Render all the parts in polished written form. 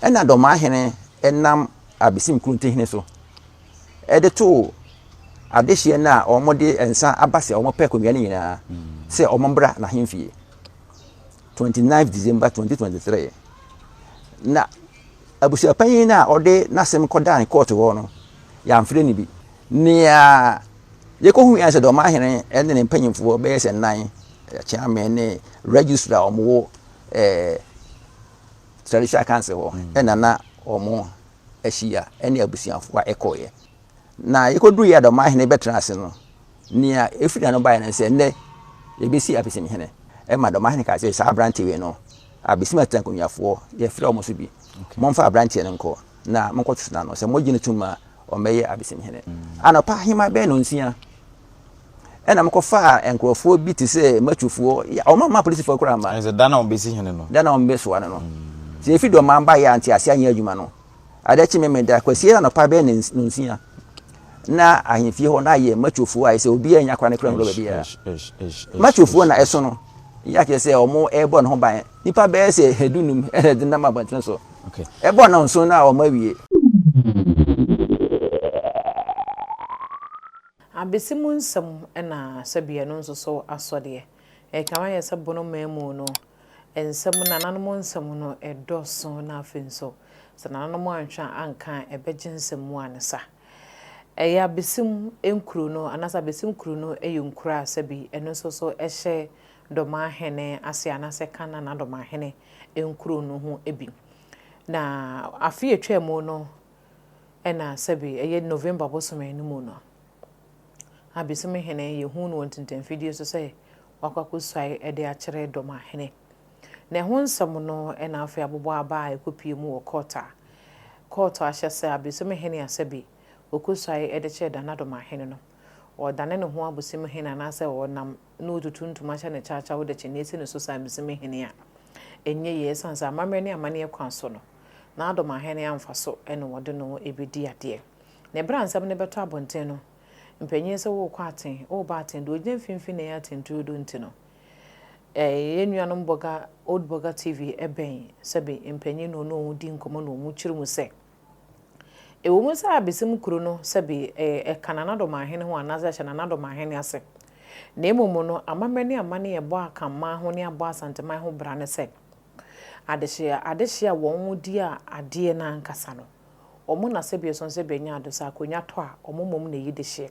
Ɛna Dɔmahene nam Abesim Kuruntehene so de too adehyeɛ no a wɔde nsa aba sɛ wɔpɛ akonnwa no nyinaa sɛ wɔmmra n'ahemfie. 29 December 2023. Na abusuapanyin no a ɔde n'asɛm kɔdaa ne kɔɔto hɔ no, yɛamfrɛ no bi. Nea yɛkɔhui ara sɛ Dɔmahene ne ne mpanyimfoɔ bɛyɛ sɛ nnan, Kyeame ne registrar a wɔwɔ ɛɛ Traditional Council hɔ ɛna na wɔn ahyia ɛne abusuafoɔ a ɛkɔeɛ. Na yɛkɔduruiɛ a Dɔmahene bɛtena ase no, nea ɛfiri n'ano baeɛ no sɛ nnɛ yɛbɛsi Abesimhene. Ɛma Dɔmahene kaa sɛ saa aberanteɛ wei no, Abesim atenankonnwafoɔ yɛfrɛ wɔn so bi, momfa aberanteɛ no nkɔ na monkɔtoto n'ano, sɛ mogye no tom a ɔmmɛyɛ Abesimhene. Anɔpa ahema bɛyɛ nnɔnsia ɛna mokɔfaa nkurɔfoɔ bi te sɛ matufoɔ, wɔn amma apolisifoɔ koraa amma. Ɛsɛ da na wɔbɛsi hene no. Da na wɔbɛsoa no no. Sɛ yɛfiri Dɔmaa baeɛ a nteaseɛ anyɛ adwuma no, Adeɛ kye Memeneda, Kwasiada anɔpa bɛyɛ nnɔnsia na ahemfie hɔ na ayɛ machofoɔ ayɛ sɛ obiara nya kwan kora nwura baabiara. Machofoɔ na ɛso no, yɛ akyerɛ sɛ wɔn ɛrebɔ ne ho ban. Nipa bɛyɛ sɛ dunum ɛna ɛde nam abɔntene so. Ɛbɔ nnɔnson na wɔn awie. Abesi mu nsɛm na sɛbi ɛno nso so asɔdeɛ. Ɛkame ayɛ sɛ bono man mu no, nsɛm, nananom nsɛm no ɛdɔso na afei nso sɛ nananom anhwɛ a anka a ɛbɛgye nsɛm mu ansa. Ɛyɛ abesim nkuro no anaasɛ abesim kuro no yɛ nkuro a sɛbi ɛno nso so ɛhyɛ Dɔmahene ase anaasɛ ɛka Nana Dɔmahene nkuro no ho bi. Na afe a ɛtwaa mu no ɛna sɛbi ɛyɛ November bosome no mu no, abesim hene yɛhuu no wɔ ntentanfidie so sɛ wakɔ akɔsuae de akyerɛ Dɔmahene. Na ɛho nsɛm no na afei abobɔ aba a ɛkɔpue mu wɔ kɔɔto a kɔɔto ahyɛ sɛ Abesim hene a sɛbi ɔkɔsuae de kyerɛɛ Danadom ahene no, ɔredane ne ho Abosim hene anaasɛ ɔnam na ɔretutu ntoma hyɛ ne kyawkyaw de kyiniiɛ si ne so sɛ Abesim hene a, ɛnyɛ yie ɛsiane sɛ amammerɛ ne amanneɛ kwan so no, N'adom ahene amfa so na wɔde no bɛdi adeɛ. Na ɛberɛ a nsɛm no bɛtɔ abɔnten no, mpanyin sɛ worekɔ aten, woreba aten, deɛ ɔgyina mfimfini na ɛyɛ atentuo nti no, Yɛn nuanom Boga, Old Boga TV bɛn sɛbe mpanyin na ɔne wɔn di nkɔmmɔ na wɔn kyerɛ mu sɛ, ɛwɔ mu sɛ Abesim kuro no sɛbe ɛka Nana Dɔmahene ho anaasɛ ɛhyɛ Nana Dɔmahene ase, na mmom no amammerɛ ne amanne a ɛbɔ Akanman ho ne abɔ Asanteman ho bra ne sɛ, adehyeɛ adehyeɛ a wɔn di a adeɛ no ankasa no, wɔn na sɛbe ɛsɔn sɛbe ɛnyɛ ado, sɛ akonnwa tɔ a, wɔn mmom na ɛyi dehyeɛ.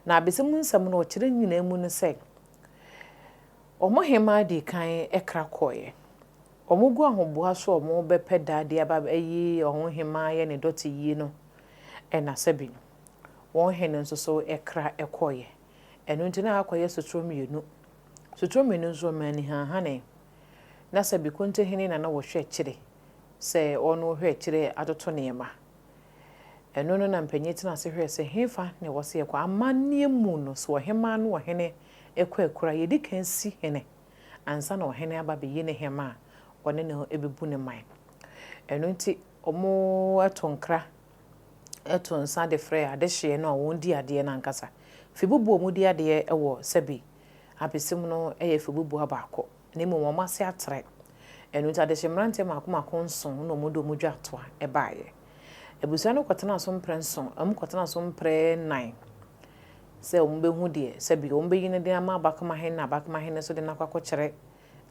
Na Abesim nsɛm no ɔkyerɛ nyinaa mu ne sɛ, Wɔn hemmaa dii kan kra kɔeɛ. Wɔgu ahoboa so a wɔrebɛpɛ da de aba abɛyi wɔn hemmaa ayɛ ne dɔte yie no, ɛna sɛbi wɔn hene nso so kra kɔeɛ. Ɛno nti na akɔyɛ sotorɔ mmienu. Sotorɔ mmienu nso ɔmaa anihanhane. Na sɛbi Kontihene na na wɔhwɛ akyire sɛ ɔno hwɛ akyire atoto nneɛma. Ɛno no na mpanyin tena ase hwɛɛ sɛ hefa na ɛwɔ sɛ yɛkɔ. Amanneɛ mu no, sɛ ɔhemmaa ne ɔhene kɔ akura a, yɛdi kan si hene ansa na ɔhene aba abɛyi ne hemmaa a ɔne no bɛbu ne man. Ɛno nti, wɔto nkra to nsa de frɛ adehyeɛ no a wɔdi adeɛ no ankasa. Fibubu a wɔdi adeɛ wɔ sɛbi abesim no yɛ fibubua baako. na mmom wɔn ase atrɛ. Ɛno nti adehye mmeranteɛ mmaako mmaako nson na wɔde wɔn dwatoa baeɛ. Abusua no kɔtenaa so mprɛ nson, wɔkɔtenaa so mprɛ nnan sɛ wɔbɛhu deɛ sɛbi wɔbɛyi no de ama Abakamahene na Abakamahene nso de no akɔ akɔkyerɛ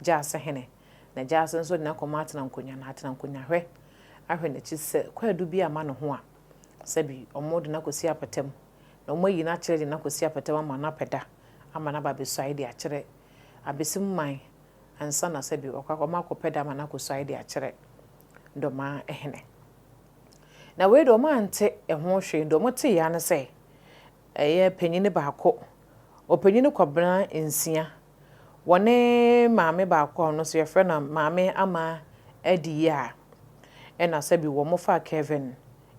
Gyaasehene na Gyaase nso de no akɔma Atenankonya na Atenankonya hwɛ ahwɛ n'akyi sɛ kwaadu bi amma ne ho a sɛbi wɔde no akɔsi apata mu na wɔayi no akyerɛ de no akɔsi apata mu ama no apɛ da ama no aba abɛsuae de akyerɛ abesim man ansa na sɛbi ɔkɔ akɔ ɔmo akɔpɛ da ama no akɔsuae de akyerɛ Dɔmaa hene. Na wei deɛ ɔmo ante ɛho hwee, deɛ ɔmo tee ara ne sɛ ɛyɛ panyini baako, ɔpanyini Kwabena Nsia, wɔne maame baako a ɔno nso yɛfrɛ no Maame Ama Adiyiaa ɛna sɛbi wɔn faa Kevin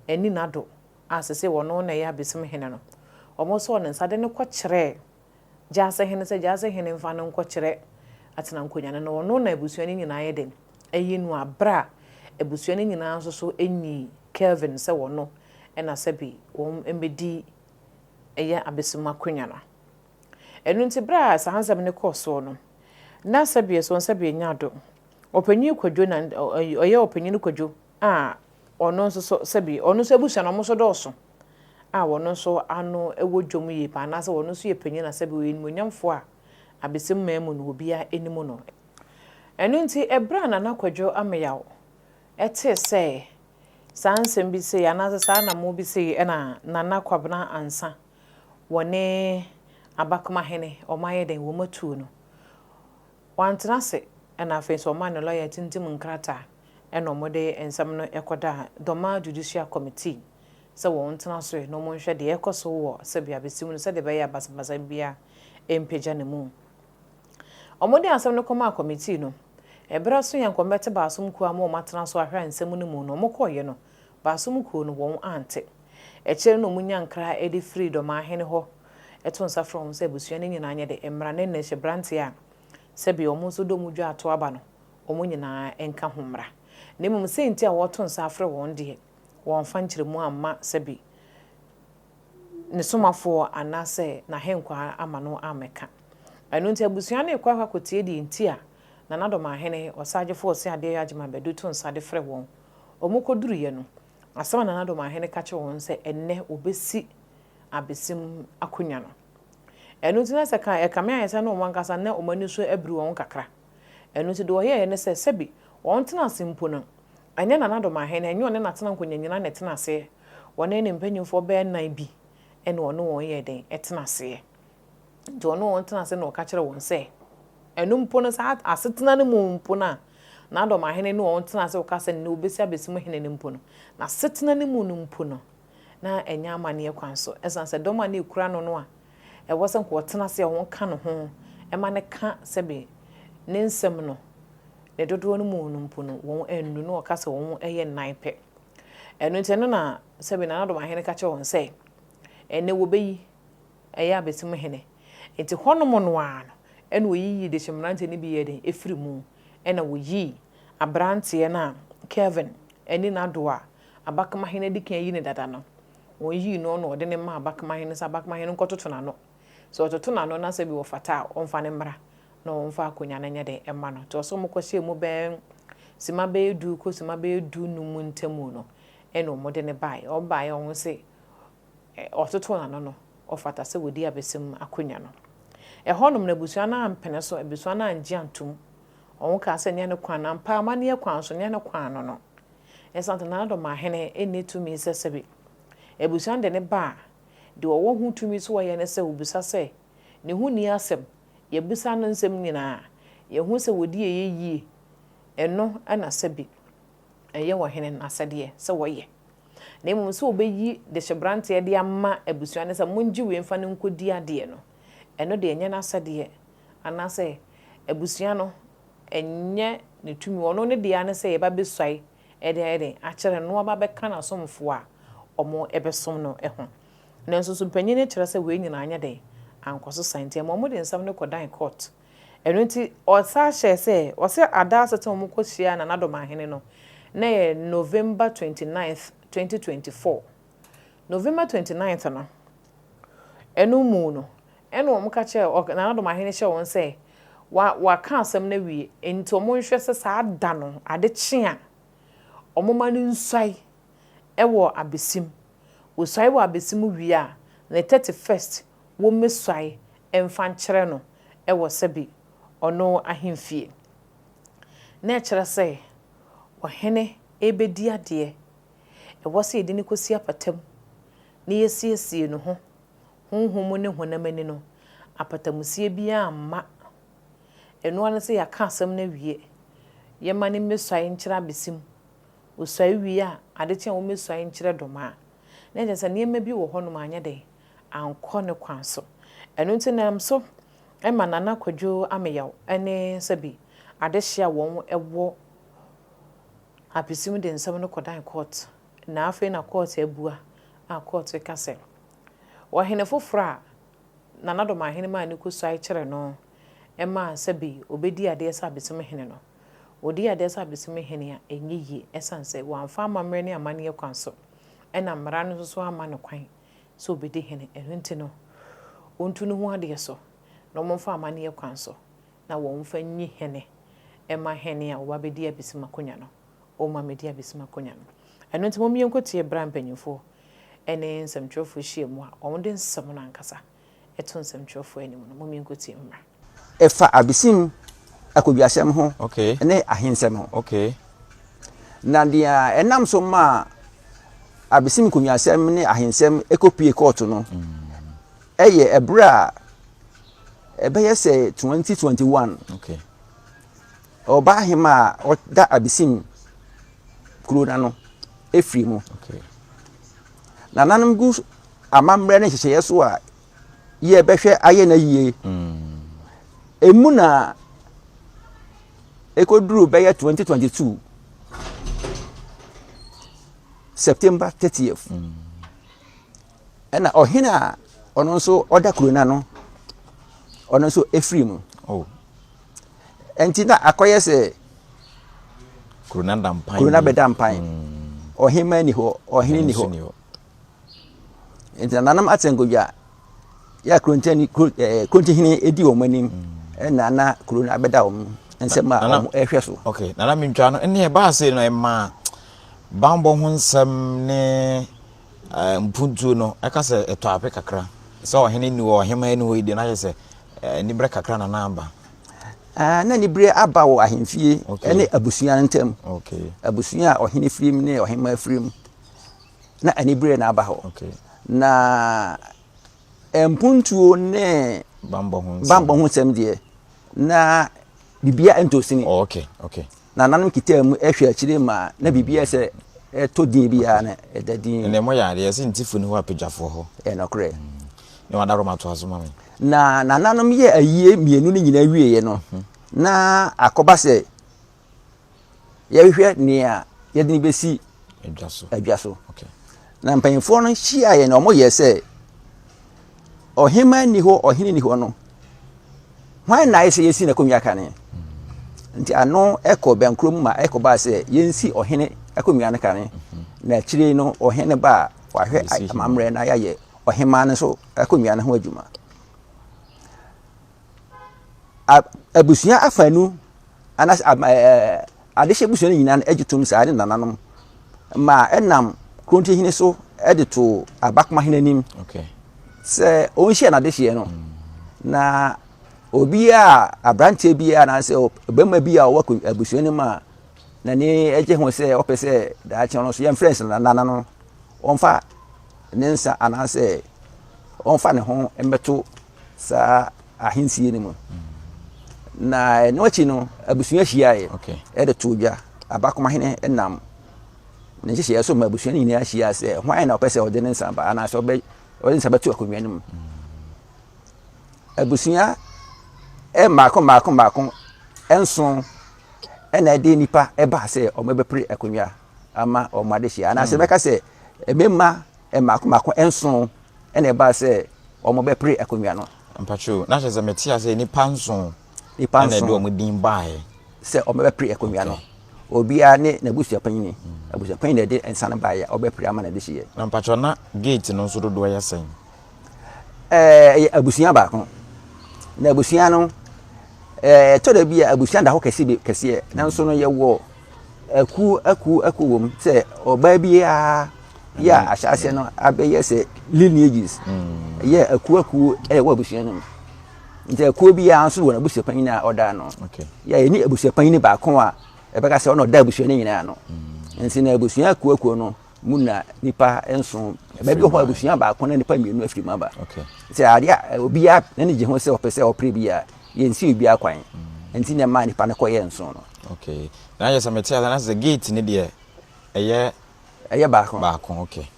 Aninado a sesei ɔno na ɛyɛ abesim hene no, wɔn sɔɔ ne nsa de no kɔkyerɛɛ Gyaase hene sɛ Gyaase hene mfa no nkɔkyerɛ Atenankonnwa no, na ɔno na abusua no nyinaa ayɛ dɛn ayi no a berɛ a abusua no nyinaa nso so nyii Kelvin sɛ ɔno na sɛbi wɔn mmɛdi ɛyɛ abɛsum akonnwa no. Ɛno nti berɛ a saa nsɛm no kɔɔ soɔ no, na sɛbi ɛsoɔ sɛbi ɛnya ado. Ɔpanyin Kwadwo na ɔyɛ ɔpanyin Kwadwo a a ɔno nso so sɛbi ɔno nso abusua no wɔn nso dɔɔso a wɔn nso ano wɔ dwom yie paa anaasɛ wɔn nso yɛ panyin na sɛbi ɔyɛ animuonyamfoɔ a abesim man mu no obiara anim no. Ɛno nti ɛberɛ a Nana Kwadwo Ameyaw tee sɛ saa nsɛm bi sei anaasɛ saa anammɔn bi sei na Nana Kwabena Ansah wɔne Abakomahene wɔn ayɛ dɛn wɔn atuo no, wantena ase na afei nso wɔmaa ne lɔya tintim nkrataa na wɔde nsɛm no kɔdaa Dormaa Judicial Committee sɛ wɔntena so na wɔnhwɛ deɛ ɛrekɔ so wɔ sɛbi abɛsi mu no sɛdeɛ ɛbɛyɛ a basabasa biara mpagya ne mu. Wɔde asɛm no kɔmaa kɔmitii no. Ɛberɛ so yɛn nkɔmmɛte baasom kuo ama wɔatena so ahwɛ nsɛm no mu no, wɔkɔeɛ no, baasom kuo no, wɔn ante. Akyire no na wɔnya nkra de firii Dɔmaahene hɔ to nsa frɛ wɔn sɛ abusua no nyinaa nyɛ de mmra ne nnɛ hyɛbranteɛ a sɛbi wɔn nso dɔ mu dwa ato aba no, wɔn nyinaa nka ho mmra. Na mmom sɛ nti a wɔreto nsa afrɛ wɔn deɛ, wɔamfa nkyerɛmu amma sɛbi ne somafoɔ anaasɛ n'ahenkwaa ama no ammɛka. Ɛno nti abusua no rekɔ akɔtie deɛ nti a Nana Dɔmahene Ɔsagyefo Ɔseadeɛyɔ Agyeman Badu to nsa de frɛ wɔn. Wɔkɔduruiɛ no, asɛm a Nana Dɔmahene ka kyerɛɛ wɔn sɛ ɛnnɛ wɔbɛsi abesim akonnwa no. Ɛno nti na sɛ ka ɛkame ayɛ sɛ na wɔn ankasa na wɔn ani so abiri wɔn kakra. Ɛno nti deɛ wɔyɛeɛ ne sɛ sɛbi wɔntena ase mpo no, Ɛnyɛ Nana Domahene, ɛnyɛ ɔne n'atena nkonya nyinaa na ɛtena aseɛ. Wɔne ne mpanimfoɔ bɛyɛ nnan bi na ɔne wɔn yɛɛ dɛn? Ɛtena aseɛ. Nti ɔne wɔn tena ase na ɔka kyerɛ wɔn sɛ, ɛno mpo no saa asetena no mu mpo no a Nana Domahene ne wɔn tena ase ɔka sɛ nnɛ ɔbɛsi abɛsi hene no mpo no, n'asetena no mu no mpo no, na ɛnyɛ amanneɛ kwan so. Ɛsiane sɛ dɔm a na ɛkura no no a ɛwɔ sɛ nka ɔtena ase a wɔka ne ho ma no ka sɛbe ne nsɛm no, ne dodoɔ no mu no mpo no, wɔn annu na wɔka sɛ wɔn yɛ nnan pɛ. Ɛno nti ɛno na sɛbe Nana Domahene ka kyerɛ wɔn sɛ, ɛnnɛ wɔbɛyi ɛyɛ Abesim hene. Nti hɔnom no ara no, ɛna wɔyiyii dehye mmeranteɛ no bi yɛɛ dɛn ɛfiri mu, ɛna wɔyii aberanteɛ no a Kelvin ɛne n'ado a Abakamahene adi kan ayi no dada no, wɔyii no na wɔde no maa Abakamahene sɛ Abakamahene nkɔtoto n'ano. Sɛ ɔtoto n'ano na sɛ bi wɔfata a, ɔmfa no mmra na ɔmfa akonnwa no nyɛ dɛn mma no. Nti ɔsɛ wɔkɔhyɛɛ mu bɛyɛ sima bɛyɛ du kɔ sima bɛyɛ du-num ntamu no, ɛna wɔde no baeɛ. Ɔbaeɛ a wɔn se ɔtotoo n'ano no, ɔfata sɛ wɔdi abɛsɛm akonnwa no. Ɛhɔnom no, abusua no ampene so, abusua no angye antom. Wɔkaa sɛ nyɛ ne kwan no. Ampa, amanneɛ kwan so, nyɛ ne kwan no no. Ɛsiane sɛ Nana Dɔmahene nni tumi sɛ sɛbe abusua no de no ba a, deɛ ɔwɔ ho tumi sɛ ɔyɛ ne sɛ ɔbisa sɛ ne ho nni asɛm, yɛabisa no nsɛm nyinaa, yɛahu sɛ wɔdi ɛyɛ yie, ɛno na sɛbe ɛyɛ ɔhene no asɛdeɛ sɛ ɔyɛ. Na mmom sɛ ɔbɛyi dehyebranteɛ de ama abusua no sɛ mongye wei mfa no nkɔdi adeɛ no, ɛno deɛ ɛnyɛ n'asɛdeɛ anaasɛ abusua no ɛnyɛ ne tumi, ɔno ne dea ne sɛ yɛba bɛsuae de ayɛ dɛn akyerɛ no na waba abɛka n'asomfoɔ a wɔbɛsom no ho. Nanso so mpanyin no kyerɛ sɛ wei nyinaa anyɛ dɛn ankɔ so saa nti ɛma wɔde nsɛm no kɔdan court. Ɛno nti ɔsan hyɛɛ sɛ ɔsɛ ada asetena a wɔkɔhyiaa Nana Domahene no na ɛyɛ November 29th, 2024. November 29th no, ɛno mu no, Ɛnna wɔka kyerɛɛ ɔ Nana Domahene hyɛɛ wɔn sɛ, wa waka asɛm no awie, enti wɔnhwɛ sɛ saa da no, ade kye a, wɔmma no nsuae wɔ abesim. Wɔsuae wɔ abesim wie a, ne 31st wɔmmɛsuae mfa nkyerɛ no wɔ sɛbe ɔno ahemfie. Na ɛkyerɛ sɛ ɔhene rebɛdi adeɛ, ɛwɔ sɛ yɛde no kɔsi apata mu na yɛsiesie ne ho honhom mu ne honam ani no, apatamusie biara mma. Ɛno ara ne sɛ yɛaka asɛm no awie. Yɛmma no mmɛsuae nkyerɛ abesim. Ɔsuae wie a, ade kye a wɔmmɛsuae nkyerɛ dɔm a, na kyerɛ sɛ nneɛma bi wɔ hɔnom a anyɛ dɛn? Ankɔ ne kwan so. Ɛno nti nam so ma Nana Kwadwo Ameyaw ne sɛbi adehye a wɔn wɔ abesim de nsɛm no kɔdan kɔɔt. Na afei na kɔɔt abua a kɔɔt reka sɛ, Ɔhene foforɔ a Nana Dɔmahene maa no kɔsuae kyerɛ no maa sɛbe ɔbɛdii adeɛ sɛ Abesim hene no, ɔdii adeɛ sɛ Abesim hene a ɛnyɛ yie ɛsiane sɛ wamfa amammerɛ ne amanneɛ kwan so ɛna mmara no nso so amma no kwan sɛ ɔbɛdi hene, ɛno nti no ɔntu ne ho adeɛ so na wɔmfa amanneɛ kwan so na wɔmfa nyi hene mma hene a ɔba bɛdi Abesim akonnwa no. Wɔma medi abesim akonnwa no. Ɛno nti mom yɛnkɔtie berɛ a mpanyimfoɔ ne nsɛmtwerɛfoɔ hyia mu a wɔde nsɛm no ankasa to nsɛmtwerɛfoɔ anim no. Mom yɛnkɔtie mmra. Ɛfa abesim akodwasɛm ho ne ahensɛm ho. Na deɛ ɛnam so maa abesim nkonwasɛm ne ahensɛm kɔpue kɔɔto no yɛ ɛberɛ a ɛbɛyɛ sɛ 2021 Ɔbaa hema a ɔda Abisim kuro no ano firi mu. Nananom gu amammerɛ ne nhyehyɛeɛ so a yɛbɛhwɛ ayɛ no yie. Emu na ɛkɔduru bɛyɛ 2022 September 30th. Ɛna ɔhene a ɔno nso ɔda kuro no ano ɔno nso ɛfiri mu. Oh. Ɛnti na akɔyɛ sɛ kuro no ada mpan. Kuro no abɛda mpan. Ɔhemmaa ni hɔ, ɔhene ni hɔ. Nti nananom atɛnkodwa yɛ a kurontani kuro ɛɛ kurontihene edi wɔn anim ɛna na kuro no abɛda wɔn nsɛm a wɔn ɛhwɛ so. Okay, nana mi ntwa no ɛne ɛbaa se no ɛmaa banbɔ ho nsɛm ne ɛɛ mpuntuo no ɛka sɛ ɛtɔ ape kakra sɛ ɔhene ni hɔ ɔhemmaa ni hɔ yi deɛ n'ayɛ sɛ Aniberɛ kakra na na aba. Ah, na aniberɛ aba wɔ ahemfie ne abusua no ntam. Abusua a ɔhene firi mu ne ɔhemmaa firi mu. Na aniberɛ na aba hɔ. Na mpuntuo ne bammɔ ho nsɛm deɛ, na biribiara ntɔ sini. Oh, okay, okay. Nananom kitaa mu hwɛ akyire ma na biribiara sɛ ɛtɔ din biara no ɛda din. Ɛnna ɛmɔ yɛ adeɛ sɛ ntifo ni hɔ apagyafoɔ hɔ. Ɛyɛ nokorɛ. Ne wada Roma toa so ma me. Na nananom yɛ ayie mmienu no nyinaa wieɛ no, na akɔba sɛ yɛhwehwɛ nea yɛde no bɛsi adwa so. Na mpanyinfoɔ no hyiaeɛ na wɔyɛɛ sɛ ɔheman nni hɔ, ɔhene nni hɔ no, hwan na ayɛ sɛ yɛsi n'akonnwa kane? Nti ano ɛkɔ bɛnkoro mu ma ɛkɔbaa sɛ yɛnsi ɔhene akonnwa no kane. Na akyire no ɔhene ba a wahwɛ amammerɛ na yɛayɛ ɔhemaa no nso akonnwa no ho adwuma. Abusua afanu anaasɛ adehye abusua no nyinaa no gye tom saa ne nananom ma ɛnam Kurontihene so de to Abakomahene anim sɛ ɔnhyia n'adehyeɛ no na obiara aberanteɛ biara anaasɛ ɔbarima bi a ɔwɔ abusua no mu a n'ani gye ho sɛ ɔpɛ sɛ daakye no so yɛmfrɛ no nana no ɔmfa ne nsa anaasɛ ɔmfa ne ho mmɛto saa ahensie no mu. Na ɛno akyi no, abusua hyiaeɛ ɛde too dwa. Abakomahene nam ne nhyehyɛeɛ so ma abusua no nyinaa hyia sɛ hwan na ɔpɛ sɛ ɔde ne nsa ba anaasɛ ɔbɛ ɔde nsa bɛto akonnwa no mu. Abusua mmaako mmaako mmaako nson ɛna ɛde nnipa ɛbaa sɛ wɔbɛpere akonnwa ama wɔn adehyeɛ anaasɛ bɛka sɛ mmarima mmaako mmaako nson ɛna ɛbaa sɛ wɔbɛpere akonnwa no. Mpacho, na kyerɛ sɛ mete ase nnipa nson Nnipa ɛna ɛde nson wɔn din baeɛ. sɛ wɔbɛpere akonnwa no. Obiara ne n'abusuapanyin. Abusuapanyin na ɛde nsa no baeɛ a ɔbɛpere ama n'adehyeɛ. Na mpacho na gate no nso dodoɔ yɛ sɛn? Ɛyɛ abusua baako. Na abusua no, ɛtɔ da bi a abusua da hɔ kɛse bi kɛseɛ. Nanso no yɛwɔ akuo akuo akuo wɔ mu sɛ ɔbaa biara yɛ a ahyɛaseɛ no abɛyɛ sɛ lineages. Ɛyɛ akuo akuo ɛwɔ abusua no mu. Nti akuo biara nso wɔ n'abusuapanyin a ɔda ano. Yɛ yɛni abusuapanyin baako a ɛbɛka sɛ ɔna ɔda abusua no nyinaa ano. Nti na abusua akuo akuo no mu na nipa nson baabi wɔ hɔ abusua baako na nipa mmienu afiri mu aba. Sɛ adeɛ a obiara n'ani gye ho sɛ ɔpɛ sɛ ɔpere bi a yɛnsi obiara kwan. Nti na ɛmaa nipa no kɔyɛ nson no. Okay. Na ayɛ sɛ mete ase na sɛ gate ne deɛ ɛyɛ ɛyɛ baako. Baako, okay.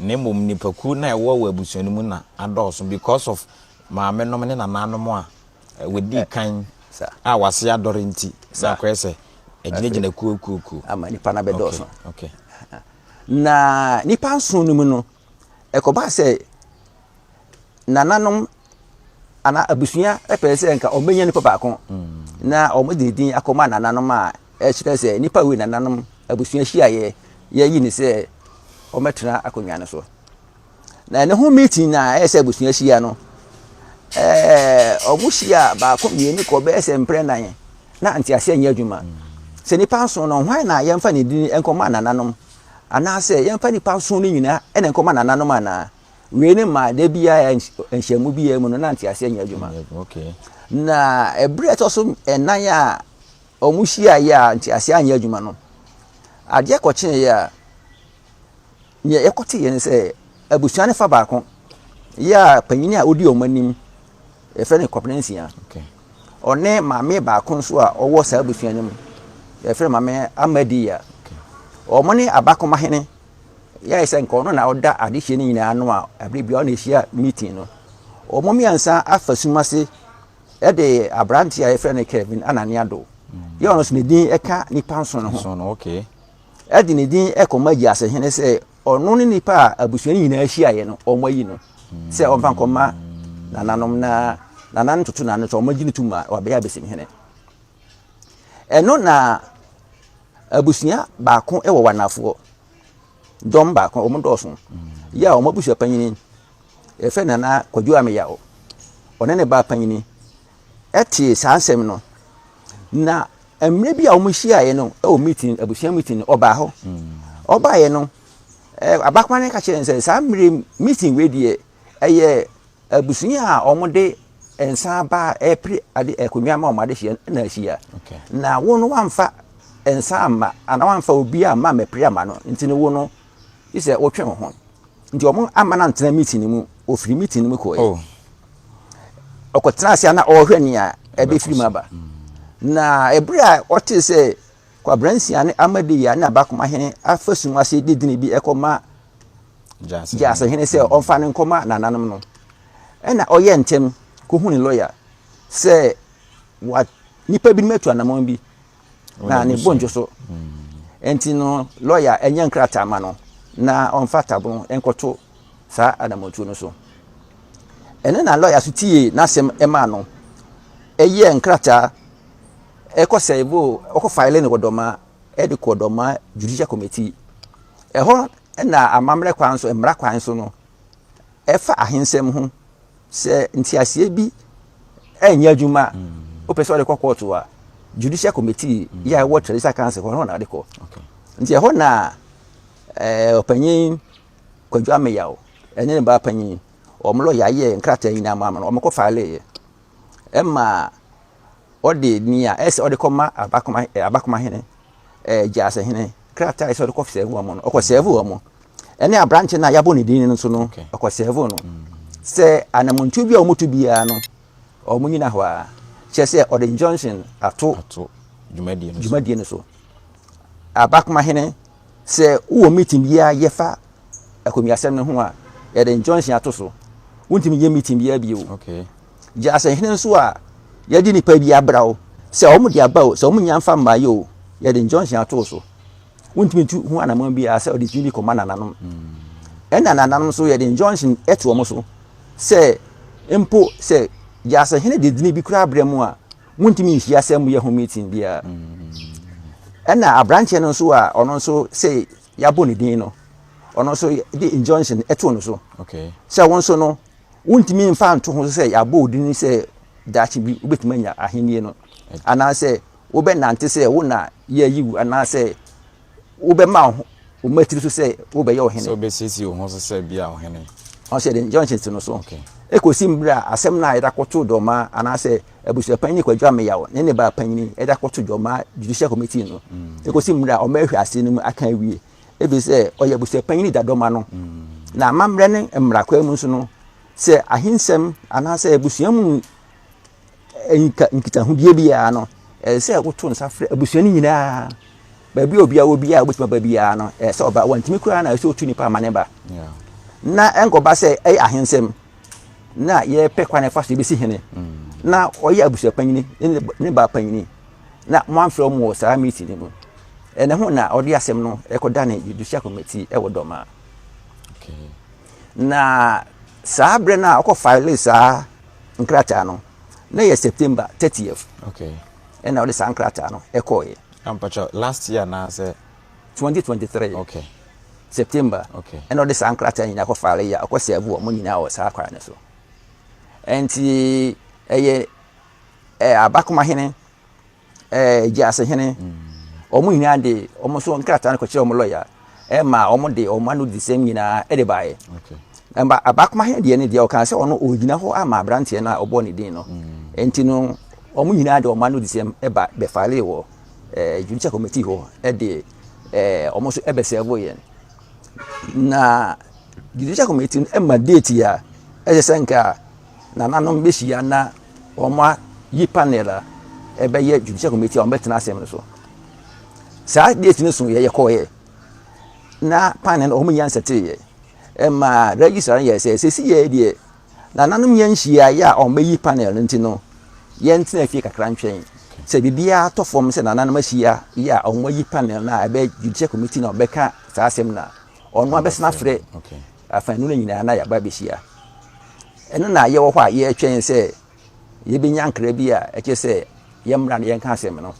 Na mmom nipakuo na ɛwɔ wɔ abusua no mu na adɔɔso because of maame nom ne nananom a wɔdii kan a wɔase adɔre nti na akɔyɛ sɛ ɛgyinagyina kuo kuo kuo. Ama nipa no abɛdɔɔso. Okay. Na nipa nson no mu no, ɛkɔbaa sɛ nananom anaa abusua pɛɛ sɛ nka wɔbɛnya nipa baako na wɔde din akɔma nananom a ɛkyerɛ sɛ nipa wei nananom abusua hyiaeɛ yɛyi ne sɛ wɔmɛtena akonnwa no so. Na ɛno ho meeting na ɛyɛ sɛ abusua hyia no, ɛɛ wɔn hyia baako mmienu kɔ bɛyɛ sɛ mprɛ nan na nteaseɛ nyɛ adwuma. Sɛ nnipa nson no, hwan na yɛmfa ne din nkɔma nananom? Anaasɛ yɛmfa nnipa nson no nyinaa na nkɔma nananom anaa? Wei ne ma da biara nhyiamu biara mu no na nteaseɛ nyɛ adwuma. Na ɛberɛ a ɛtɔ so nnan a wɔhyiaeɛ a nteaseɛ anyɛ adwuma no, adeɛ kɔkyeeɛ a, nea yɛkɔteeɛ ne sɛ abusua no fa baako yɛ a panyin a ɔdi wɔn anim yɛfrɛ no Kwabena Nsia. Ɔne maame baako nso a ɔwɔ saa abusua no mu yɛfrɛ no maame Amadiya. Wɔn ne abakomahene yɛayɛ sɛ nka ɔno na ɔda adehyeɛ no nyinaa ano a abere biara ɔna ɛhyia meeting no. Wɔn mmiɛnsa afa sum ase de aberanteɛ a yɛfrɛ no Kevin Anane Ado. Yɛ ɔno nso ne din ɛka nipa nson no ho. Ɛde ne din ɛkɔma Gyiasehene sɛ ɔno ne nipa a abusua no nyinaa hyiaeɛ no wɔn ayi no sɛ ɔmfa nkɔma nananom na nananom toto n'ano sɛ wɔn agye no tom a wabɛyɛ abesimhene. Ɛno na abusua baako wɔ wanafoɔ dɔm baako wɔn dɔɔso yɛ a wɔn abusua panyini yɛfrɛ nana Kwadwo Ameyaw ɔne ne ba panyini ɛte saa nsɛm no na Mmerɛ bi a wɔhyiaeɛ no wɔ meeting, abusua meeting no, ɔbaa hɔ. Ɔbaeɛ no, abakoma no ka kyerɛɛ no sɛ saa mmerɛ meeting wei deɛ ɛyɛ abusua a wɔde nsa aba ɛrepere ade akonnwa ma wɔn adehyeɛ na ahyia. Na wo no wamfa nsa amma anaa wamfa obi amma mmɛpere ama no nti no wo no gye sɛ wotwe wo ho. Nti wɔn amma no antena meeting no mu, ɔfiri meeting no mu kɔeɛ. Oh. Ɔkɔtena ase a na ɔrehwɛ nea ɛbɛfiri mu aba. Na ɛberɛ a ɔtee sɛ Kwabransia ne Amadeya ne Abakomahene afa sum ase de dini bi ɛkɔma Gyasehene sɛ ɔmfa no nkɔma nananom no, ɛna ɔyɛ ntɛm kɔhu ne lɔya sɛ wa nipa binom atu anamɔn bi na ne bo ntwo so. Nti no lɔya ɛnyɛ nkrataa ma no na ɔmfa tabono nkɔto saa anammɔntuo no so. Ɛno na lɔya so tiee n'asɛm maa no, ɛyɛɛ nkrataa ɛkɔ sɛɛvo, ɔkɔ faele no wɔ Dɔmaa, ɛde kɔ Dɔmaa Judicial Committee. Ɛhɔ na amammerɛ kwan so, mmara kwan so no, ɛfa ahensɛm ho sɛ nteaseɛ bi ɛnyɛ adwuma a, wopɛ sɛ ɔde kɔ kɔɔto a, Judicial Committee yɛ a ɛwɔ Traditional Council hɔ no na ɔde kɔ. Nti ɛhɔ na ɔpanyin Kwadwo Ameyaw ne ne ba panyin, wɔn lɔya yɛɛ nkrataa nyinaa maa no, wɔkɔ faeleeɛ. Ɛma ɔde nea ɛsɛ ɔde kɔma abakoma abakomahene, ɛɛ gyaasehene, krataa ɛsɛ ɔde kɔ sɛɛvo wɔn no, ɔkɔ sɛɛvo wɔn. Ɛne aberante no a yɛabɔ ne din no nso no, ɔkɔ sɛɛvo no. Sɛ anamontuo bi a wɔtu biara no, wɔn nyina hɔ a, kyerɛ sɛ ɔde injunction ato dwumadie no so. Abakomahene Sɛ wowɔ meeting biara yɛ fa akonnwasɛm no ho a, yɛde injunction ato so. Wontumi nyɛ meeting biara bio. Okay. Gye asɛnhene nso a yɛde nipa bi abra wo sɛ wɔn de aba o, sɛ wɔn nya mfa mmaeɛ o, yɛde injunction ato so. Wontumi ntu ho anamɔn biara sɛ ɔde tumi bi kɔma nananom. Ɛna nananom nso yɛde injunction to wɔn so sɛ mpo sɛ gye asɛnhene de dini bi koraa brɛ mu a, Montumi nhyia sɛ moyɛ ho meeting biara. Ɛna aberanteɛ no nso a ɔno nso sɛ yɛabɔ ne din no, ɔno nso de injunction ɛtoo no so. Sɛ wo nso no, wontumi mfa nto ho sɛ yɛabɔ wo din sɛ daakye bi wobɛtumi anya ahennie no. Anaasɛ wobɛnante sɛ wo na yɛayi wo anaasɛ wobɛma wo ho wo mmatiri so sɛ wobɛyɛ ɔhene. Sɛ wobɛsiesie wo ho so sɛ bia ɔhene. Ɔsɛ de injunction to no so. Ɛkɔsi mmerɛ a asɛm no a yɛde akɔto Dɔmaa anaasɛ abusuapanyin Kwadwo Ameyaw ne ne ba panyini yɛde akɔto Dɔmaa Judicial Committee no. Ɛkɔsi mmerɛ a wɔahwɛ asɛm no mu aka awie. Ɛfiri sɛ ɔyɛ abusuapanyin da Dɔma no. Na amammerɛ ne mmara kwan mu nso no, sɛ ahensɛm anaasɛ abusua mu nka nkitahodie biara no, ɛsɛ sɛ woto nsa frɛ abusua no nyinaa. Baabi a obiara wɔ biara a wobɛtumi aba biara no, ɛsɛ sɛ ɔba. Wantumi koraa na ɛsɛ sɛ otu nipa ama ne ba. Na ɛnkɔba sɛ ɛyɛ ahensɛm na yɛpɛ kwan ɛfa so yɛbɛsi hene mm. na ɔyɛ abusua panyini ne ba panyini na moamfrɛ wɔn wɔ saa meeting no mu. Ɛno ho na ɔde asɛm no ɛkɔda ne judicial committee ɛwɔ Dɔmaa. Na saa berɛ no a ɔkɔ file saa nkrataa no na yɛ September 30th. Okay. Ɛna ɔde saa nkrataa no ɛkɔɔyɛ. Ampakyɛ last year anaasɛ? 2023. Okay. September. Okay. Ɛna ɔde saa nkrataa nyinaa kɔ file yɛ ɔkɔ sɛɛvo wɔn nyinaa wɔ saa kwan no so. Ɛnti ɛyɛ ɛɛ abakomahene ɛɛ gyaasehene mm. Wɔn nyinaa de wɔn nso nkrataa no kɔkyerɛ wɔn lɔya ɛma wɔn de wɔn ano disɛm nyinaa de baeɛ. Ɛma abakoma he deɛ no deɛ ɔkaa sɛ ɔno ɔgyina hɔ ama aberanteɛ no a ɔbɔɔ ne din no. Nti no wɔn nyinaa de wɔn ano disɛm ba bɛfalee wɔ eh, judicial committee hɔ de eh, wɔn nso bɛsɛɛvo yɛn. Na judicial committee no ma date a ɛsɛ sɛ nka nananom bɛhyia na wɔayi panel a ɛbɛyɛ judicial committee a wɔbɛtena asɛm no so. Saa date no so yɛ yɛkɔɔyɛ na panel no wɔn nyɛ nsɛteeɛ. Ɛma registrar no yɛ sɛ sɛsi yɛ deɛ nananom yɛ nhyiaeɛ a wɔbɛyi panel no nti no yɛntena fie kakra ntwɛn sɛ biribiara tɔ fam sɛ nananom ahyia yɛ a wɔayi panel no a ɛbɛyɛ judicial committee na wɔbɛka saa asɛm no a ɔno abɛsena frɛ afanu no nyinaa na yɛaba abɛhyia. Ɛno na yɛwɔ hɔ a yɛretwɛn sɛ yɛbɛnya nkra bi a ɛkyerɛ sɛ yɛmmra na yɛnka asɛm no.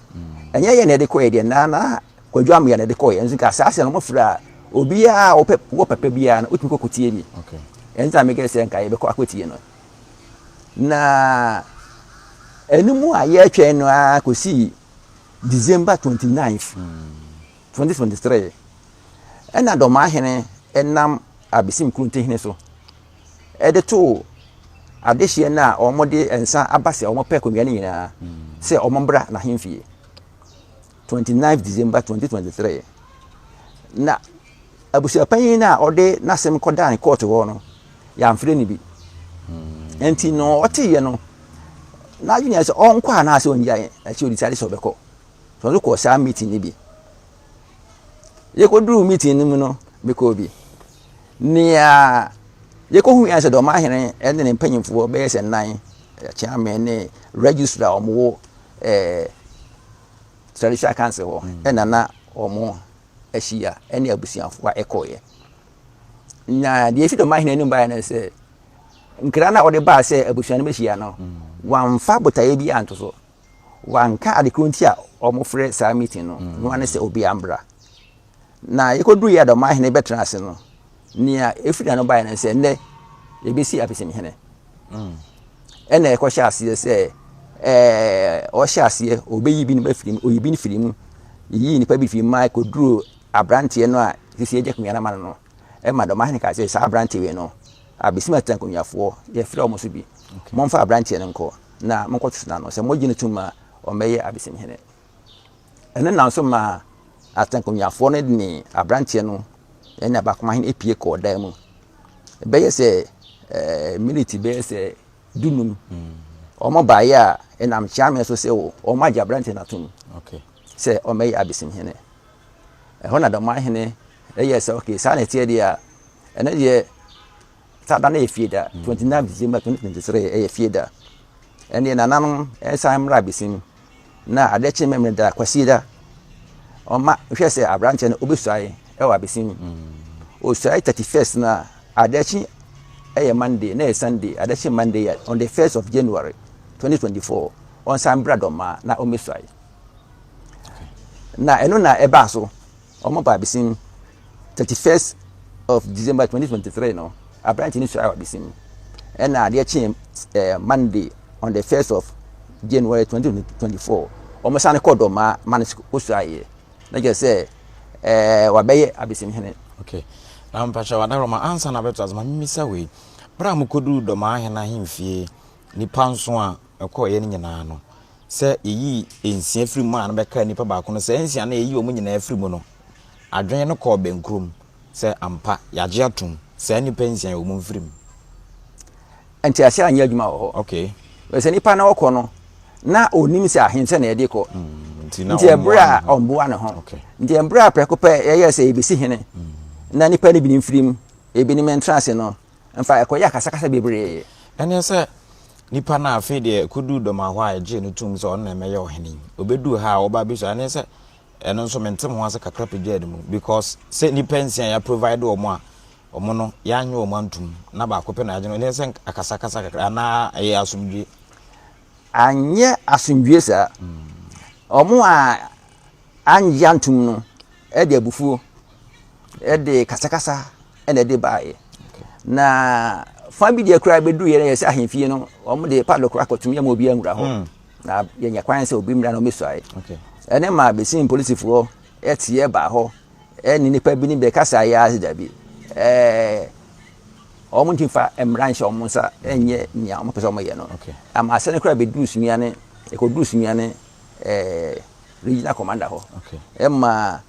Ɛnyɛ yɛn na yɛde kɔɛ deɛ na na Kwadwo Amoya na ɛde kɔɛ. Nso nka saa asɛm no wɔfrɛ a obiara a wɔpɛ wɔ papa biara no wotumi kɔ kɔtie bi. Ɛno nti na mekɛ sɛ nka yɛbɛkɔ akɔtie no. Na ɛno mu a yɛretwɛn no ara kɔsii December 29th, 2023 ɛna Dɔmahene nam Abesim Kurontehene so de too adehyeɛ no a wɔde nsa aba sɛ wɔpɛ akonnwa no nyinaa sɛ wɔmmra n'ahemfie 29 December 2023. Na abusuapanyin no a ɔde n'asɛm kɔdaa ne kɔɔto hɔ no, yɛamfrɛ no bi. Nti no ɔteeɛ no, n'adwene yɛ sɛ ɔnkɔ anaasɛ ɔngyae, akyi ɔdecide sɛ ɔbɛkɔ. So ɔno kɔɔ saa meeting no bi. Yɛkɔduruu meeting no mu no, mekɔɔ bi. Nea yɛkɔhu yɛn sɛ dɔmahene ne ne mpanyimfoɔ bɛyɛ sɛ nnan, kyeame ne registrar a wɔwɔ ɛɛ traditional council hɔ mm. ɛna na wɔn ahyia ɛne abusuafoɔ a ɛkɔɔyɛ. Na deɛ efi dɔmahene anim baeɛ no sɛ nkra no a wɔde baa sɛ abusua no bɛhyia no, mm. wɔamfa botaeɛ bi anto so. Wanka ade koro nti a wɔfrɛ saa meeting no, no ara ne sɛ obiara mbra. Na yɛkɔduru yɛ a Dɔmahene bɛtena ase no, nea ɛfiri n'ano baeɛ no sɛ nnɛ yɛbɛsi Apesemhene. Mm. Ɛna ɛkɔhyɛ aseɛ sɛ ɛɛ ɔhyɛ aseɛ ɔbɛyi binom afiri mu, ɔyi bi firi mu, yiyii nnipa bi firi mu ma ɛkɔduru aberanteɛ no a sisi agya akonnwa no ama no no, ɛma Dɔmahene kaa sɛ saa aberanteɛ wei no, Abesim atena akonnwafoɔ, yɛfrɛ wɔn so bi, momfa aberanteɛ no nkɔ. na monkɔtoto n'ano, sɛ mogye no tom a, ɔmmɛyɛ abesimhene. Ɛno nam so maa atɛnkonyafoɔ no ne aberanteɛ no ne abakomahene pue kɔɔ dan mu. Ɛbɛyɛ sɛ ɛɛ miniti bɛyɛ sɛ dunum. Wɔn baeɛ a ɛnam kyeame so sɛ wɔn agye aberanteɛ no atom sɛ ɔmmɛyɛ abesimhene. Ɛhɔ na dɔmahene ɛyɛ sɛ okay saa na ɛteɛ deɛ a ɛno deɛ Saa da no yɛ Fieda, 29 December 2023 ɛyɛ Fieda. Ɛnneɛ nananom ɛsan mmra abesim na adeɛ kye Memeneda Kwasieda. Ɔma hwɛ sɛ aberanteɛ no ɔbɛsuae ɛwɔ abesim. Ɔsuae 31st no a adeɛ kye ɛyɛ Monday na ɛyɛ Sunday adeɛ kye Monday yɛ on the 1st of January 2024 ɔnsan bra Dɔmaa na ɔmmɛsuae. Na ɛno na ɛbaa so. Wɔn baa abesim 31st of December 2023 no, aberante no suae wɔ abesim. Ɛna adeɛ kyee eh, Monday on the 1st of January 2024, wɔn san kɔ dɔmaa ma no kɔsuaeɛ. Na kyerɛ sɛ eh, wabɛyɛ abesim hene. Okay. Na mpakyɛ wadaroma ansa na bɛto ase ma memisa wei. Berɛ a mokɔduu dɔmaa hene ahemfie nnipa nso a ɛkɔeɛ no nyinaa no, sɛ yɛyii nsia firi mu a no bɛkaa nipa baako no, saa nsia no a yɛyii wɔn nyinaa firi mu no, adwene no kɔɔ bɛnkurom sɛ ampa yɛagye atom saa nnipa nsia yi wɔn mfiri mu. Nteaseɛ anyɛ adwuma wɔ hɔ. Okay. Sɛ nipa no ɔkɔ no, na ɔnim sɛ ahensɛ na yɛde kɔ. Mm, nti ɛberɛ a ɔmboa ne ho. Okay. Nti ɛberɛ a prɛko pɛ yɛyɛ sɛ yɛbɛsi hene mm. na nipa no binom firi mu, ebinom ntra ase no, Mfa ɛkɔyɛ akasakasa bebree. Ɛneɛ sɛ nipa no a afei deɛ ɛkɔduu dɔm hɔ a ɛgyee no toom sɛ ɔno na ɛmɛyɛ ɔhene yi, ɔbɛduu ha a ɔba abɛsua, ɛneɛ sɛ ɛno nso mente me ho ase kakra pagyaa ne mu because sɛ nipa nsia yɛ provide wɔn a wɔn no yɛanye wɔn antum na baako pɛ na yɛagye no, ɛneɛ sɛ akasakasa kakra anaa ɛyɛ asomdwie? Anyɛ asomdwie saa. Wɔn a annye antom no de abufuo de kasakasa na ɛde baeɛ. Na fa bi deɛ koraa bɛduru yɛ yɛ sɛ ahemfie no wɔn de padlock koraa kɔtum yɛ ma obi anwura hɔ. Hmm. Na yɛnya kwan sɛ obi mmra na ɔmmɛsuae. Ɛne maa besin polisifoɔ teɛ baa hɔ ne nnipa bi ne bɛkasa yɛ ase dabi. Ɛɛ wɔn ntumi fa mmara nhyɛ wɔn nsa nyɛ nea wɔn pɛ sɛ wɔyɛ no. Ama asɛm no koraa bɛduru Sunyani, ɛkɔduru Sunyani ɛɛ regional commander hɔ. Ɛma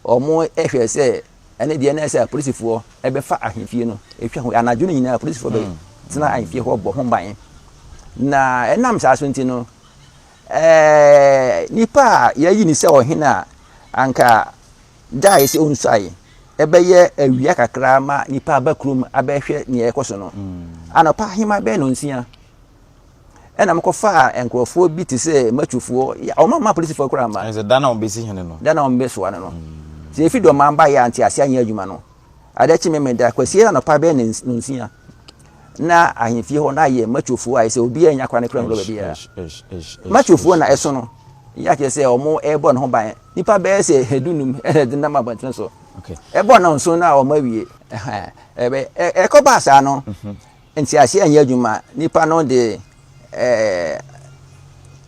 Wɔhwɛɛ sɛ ɛne deɛ na ɛsɛ apolisifoɔ bɛfa ahemfie no atwa ho. Anadwo no nyinaa apolisifoɔ bɛtena hmm. ahemfie hɔ bɔ ho ban. Na ɛnam saa so nti no, ɛɛ nipa a yɛayi ne sɛ ɔhene a anka da a yɛsɛ ɔnsuae ɛbɛyɛ awia kakra ma nipa aba kurom abɛhwɛ nea ɛkɔ so no. Hmm. Anɔpa ahema bɛyɛ nonsia. Ɛna mekɔfaa nkurɔfoɔ bi te sɛ matufoɔ, wɔn amma apolisifoɔ koraa amma. Ɛsɛ da na wɔbɛsi hene no. Da na wɔbɛsoa no no. Sɛ efi dɔm aba yɛ a ntease anyɛ adwuma no. Adeɛ kye Memeda, Kwasie anɔpa bɛyɛ nonsia na ahemfie hɔ na ayɛ matufoɔ a ɛsɛ obiara nya kwan kora nwura baabiara. Matufoɔ na ɛso no, yɛ akyerɛ sɛ wɔn ɛrebɔ ne ho ban. Nipa bɛyɛ sɛ dunum ɛna ɛde nam abɔntene so. Ɛbɔ no nso na wɔn awie. Ɛkɔbaa saa no, mhm. Nteaseɛ nyɛ adwuma. Nipa no de ɛɛ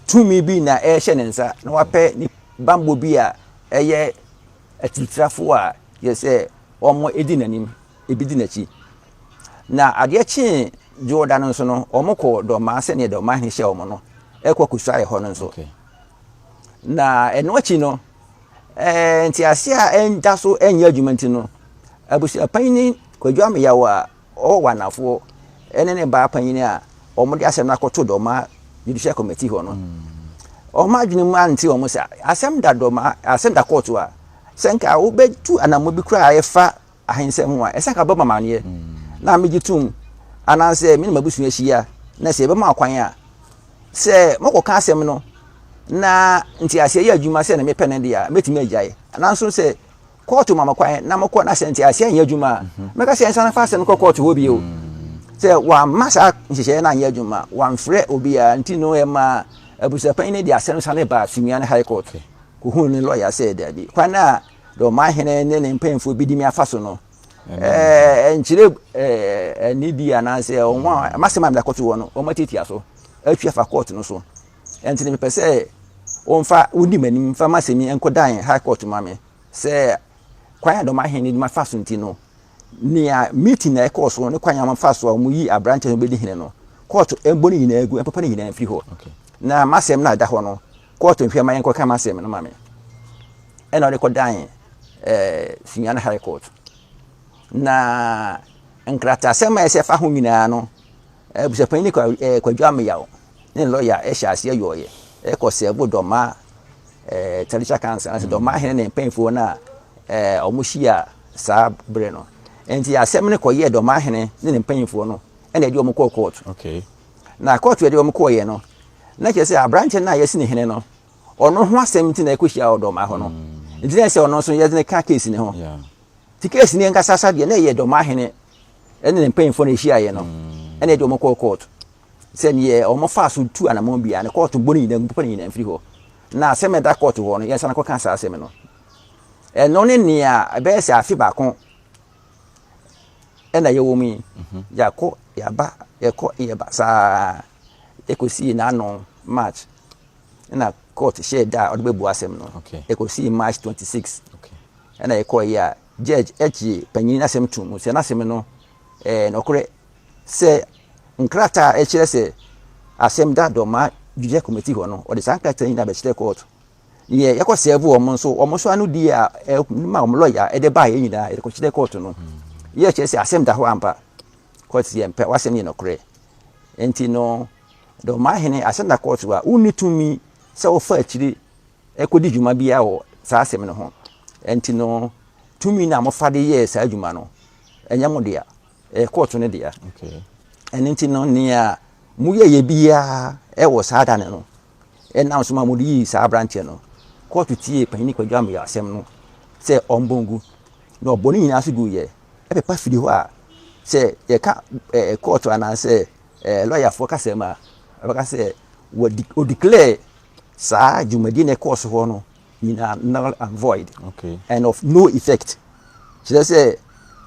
tumi bi na ɛrehyɛ ne nsa na wapɛ ne bammɔ bi a ɛyɛ atiritirafo a yɛ sɛ wɔn di n'anim, ebi di n'akyi. Na adeɛ kyee dwoɔda no nso no, wɔn kɔ dɔmaa sɛdeɛ dɔmaa hene hyɛ wɔn no, ɛkɔ kɔsuaeɛ hɔ no nso. Na ɛno akyi no, ɛɛ nteaseɛ a ɛnda so ɛnyɛ adwuma nti no, abusuapanyin Kwadwo Ameyaw a Ɔwɔ anafoɔ ne ne baa panyin a wɔde asɛm no akɔto Dɔma Judicial Committee hɔ no, wɔn adwene mu ante wɔn sɛ asɛm da Dɔma, asɛm da kɔɔto a, sɛ nka wobɛtu anammɔ bi koraa a ɛfa ahensɛm ho a, ɛsɛ nka bɛbɔ amaneɛ na megye tom anaasɛ me ne m'abusua hyia na sɛ yɛbɛma kwan a, sɛ mokɔka asɛm no na nteaseɛ yɛ adwuma sɛ na mepɛ no deɛ a, mɛtumi agyae. Nanso sɛ Kɔɔto ma me kwan na mekɔ na sɛ nteaseɛ nyɛ adwuma a, mhm. mɛka sɛ nsan fa asɛm no kɔ kɔɔto hɔ bio. Mm. Sɛ wamma saa nhyehyɛeɛ no anyɛ adwuma, wamfrɛ obiara nti no ɛma abusuapanyin no de asɛm sane baa Sunyani High Court kɔhuu ne lɔya sɛ daabi kwan a dɔmahene ne ne mpanyinfoɔ bi di me afa so no ɛnkyerɛ anidi anaasɛ wɔn a masɛm a mede akɔto hɔ no wɔn atiatia so atwi afa kɔɔto no so ɛnti no mepɛ sɛ wɔmfa wodi m'anim mfa m'asɛm yi nkɔdan High Court ma me Sɛ kwan a dɔm ahen no de ma fa so nti no, nea meeting a ɛkɔɔ so ne kwan a wɔfa so a wɔyi aberante no bɛdi hene no, kɔɔto mbɔ ne nyinaa gu, ɛmpepa ne nyinaa mfiri hɔ. Na m'asɛm no a ɛda hɔ no, kɔɔto nhwɛ ma yɛnkɔka m'asɛm no ma me. Ɛna ɔde kɔdan ɛɛ Sunyani High Court. Na nkrataasɛm a ɛsɛ fa ho nyinaa no, abusuapanyin ne Kwadwo Ameyaw ne lɔya hyɛ aseɛ yɔɔyɛ ɛkɔ sɛɛbo dɔma eh, traditional council anaasɛ dɔm ahene ne mpanyinfoɔ no a eh, wɔn hyia saa berɛ no nti asɛm no kɔyɛɛ dɔm ahene ne ne mpanyinfoɔ no ɛna ɛde wɔn kɔɔ court okay. na court yɛde wɔn kɔɔyɛ no na kyerɛ sɛ aberanteɛ no a yɛsi ne hene no ɔno ho asɛm nti na ɛkɔhyia wɔ dɔm ahɔ no mm. nti na sɛ ɔno nso yɛde ne ka case ne ho nti case ne nkasa sa deɛ na ɛyɛ dɔm ahene ɛne ne mpanyinfoɔ no ɛhyiaeɛ no mm. ɛna ɛde wɔn kɔɔ court sɛ neɛ wɔn faa so tu anamɔn biara no kɔɔto bɔ ne nyinaa gu papa ne nyinaa mfiri hɔ na asɛm a ɛda kɔɔto hɔ no yɛnsan kɔka saa asɛm no ɛno ne nea ɛbɛyɛ sɛ afe baako ɛna yɛwɔ mu yi mhm. yɛakɔ yɛaba yɛkɔ yɛba saa ɛkɔsii n'ano march ɛna court hyɛɛ da a ɔde bɛbu asɛm no ɛkɔsii march 26 ɛna yɛkɔɔ yi a judge ɛgye panyin asɛm to mu sɛ n'asɛm no ɛɛ nɔkorɛ Sɛ nkrataa a ɛkyerɛ sɛ asɛm da Dɔmaa Judicial Committee hɔ no, wɔde saa nkrataa nyinaa bɛkyerɛ kɔɔto. Neɛ yɛkɔ sɛɛvo wɔn nso, wɔn nso ano die a ɛma wɔn lɔya ɛde baeɛ nyinaa yɛde kɔkyerɛ kɔɔto no. Yɛ kyerɛ sɛ asɛm da hɔ ampa. Kɔɔto yɛ mpɛ, w'asɛm yɛ nɔkorɛ. Nti no, Dɔmaa hene asɛm da kɔɔto a, wonni tumi sɛ wofa akyire ɛkɔdi dwuma biara wɔ saa asɛm no ho. Nti no, tumi no a mofa de yɛɛ saa adwuma no, ɛnyɛ mo dea. Ɛyɛ kɔɔto no dea. Ɛno nti no, nea moyɛeɛ biara wɔ saa da no no, ɛnam so ma mode yii saa aberanteɛ no. Kɔɔto tiee Panyin Kwadwo Ameyaw asɛm no sɛ ɔmbɔ ngu, na ɔbɔ ne nyinaa so guiɛ. Ɛpepa firi hɔ a, sɛ yɛka ɛɛ kɔɔto anaasɛ ɛɛ lɔyafoɔ kasa mu a, ɛbɛka sɛ wɔdi ɔdeclare saa dwumadie na ɛkɔɔ so hɔ no nyinaa null and void okay. and of no effect kyerɛ sɛ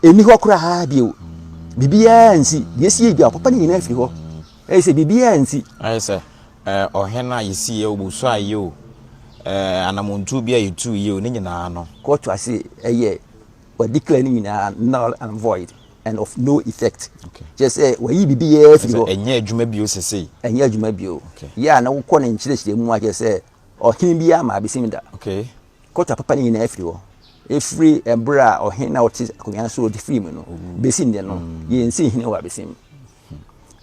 ɛni hɔ koraa bio mm. biribiara nsi deɛ ɛsi yɛ dwa papa no nyinaa firi hɔ ɛyɛ sɛ biribiara nsi ayɛ sɛ ɔhene a yɛsi yɛ obusu ayɛ o eh, anamontuo bi a yɛtuu yie o, ne nyinaa no. Kɔɔto ase ɛyɛ wɔ declare ne nyinaa null and void and of no effect. Kyerɛ sɛ wɔyi biribiara firi hɔ. Ɛnyɛ adwuma bio sesei. Ɛnyɛ adwuma bio. Yɛ a na wokɔ ne nkyerɛkyerɛ mu a kyerɛ sɛ ɔhene biara ma abesim da. Kɔɔto apapa ne nyinaa firi hɔ. Ɛfiri ɛberɛ a ɔhene na ɔte akonnwa so ɔde firi mu no bɛsi nnɛ no yɛnsi hene wɔ abesim.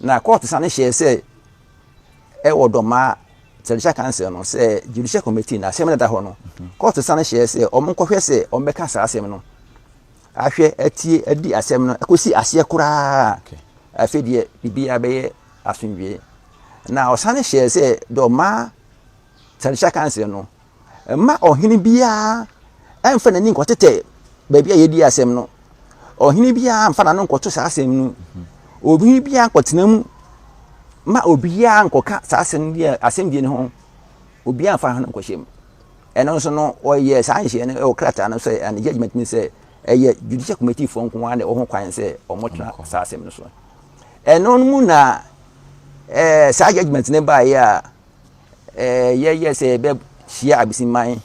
Na kɔɔto sane hyɛɛ sɛ ɛwɔ Dɔmaa Traditional Council no sɛ Judicial Committee na asɛm no da hɔ no, kɔɔto sane hyɛɛ sɛ wɔn nkɔhwɛ sɛ wɔbɛka saa asɛm no ahwɛ atie adi asɛm no ɛkɔsi aseɛ koraa. Afei deɛ biribiara bɛyɛ asomdwoeɛ. Na ɔsane hyɛɛ sɛ Dɔmaa Traditional Council no mma ɔhene biara mfa n'ani nkɔtetɛ baabi a yɛdi asɛm no. Ɔhene biara mfa n'ano nkɔto saa asɛm no. Obi biara nkɔtena mu ma obiara nkɔka saa asɛm bi asɛm bi no ho. Obiara mfa no nkɔhyɛ mu. Ɛno nso no wɔyɛ saa nhyɛ no wɔ krataa no sɛ ɛne judgment no sɛ ɛyɛ judicial committee foɔ nko ara na ɛwɔ ho kwan sɛ wɔtena saa asɛm no so. Ɛno no mu na ɛɛ saa judgment no baeɛ a ɛɛ yɛyɛ sɛ yɛbɛhyia abisiman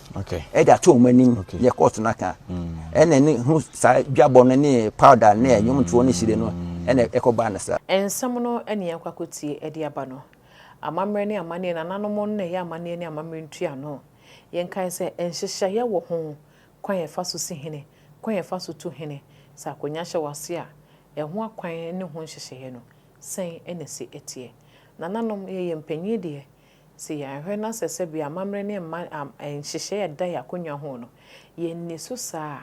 ɛde ato wɔn anim yɛ kɔɔto no aka mm. ɛna ne ho saa dwabɔ no ne powder ne ɛnwomtoɔ ne hyire no ɛna ɛkɔbaa no saa. Nsɛm no ne yɛn akɔ akɔtie de aba no. Amammerɛ ne amanneɛ, nananom no na ɛyɛ amanneɛ ne amammerɛ ntuano. Yɛnkae sɛ nhyehyɛeɛ wɔ ho, kwan a yɛfa so si hene, kwan a yɛfa so tu hene. Sɛ akonnwa hyɛ w'ase a, ɛho akwan ne ho nhyehyɛeɛ no, Sɛn na ɛsi teɛ? Nananom, yɛyɛ mpanyin deɛ, sɛ yɛanhwɛ na sɛ sɛbe amammerɛ ne mma am nhyehyɛe a ɛda yɛn akonnwa ho no, yɛanni so saa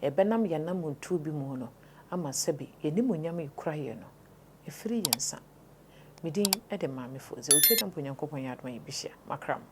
a, ɛbɛnam yɛn anammɔntuo bi mu no ama sɛbe yɛn animuonyam a ɛkura yɛn no afiri yɛn nsa. Me din de Maame Fodze. Otwa da mpo Nyankopɔn yɛ adom a yɛbɛhyia. Makra mo.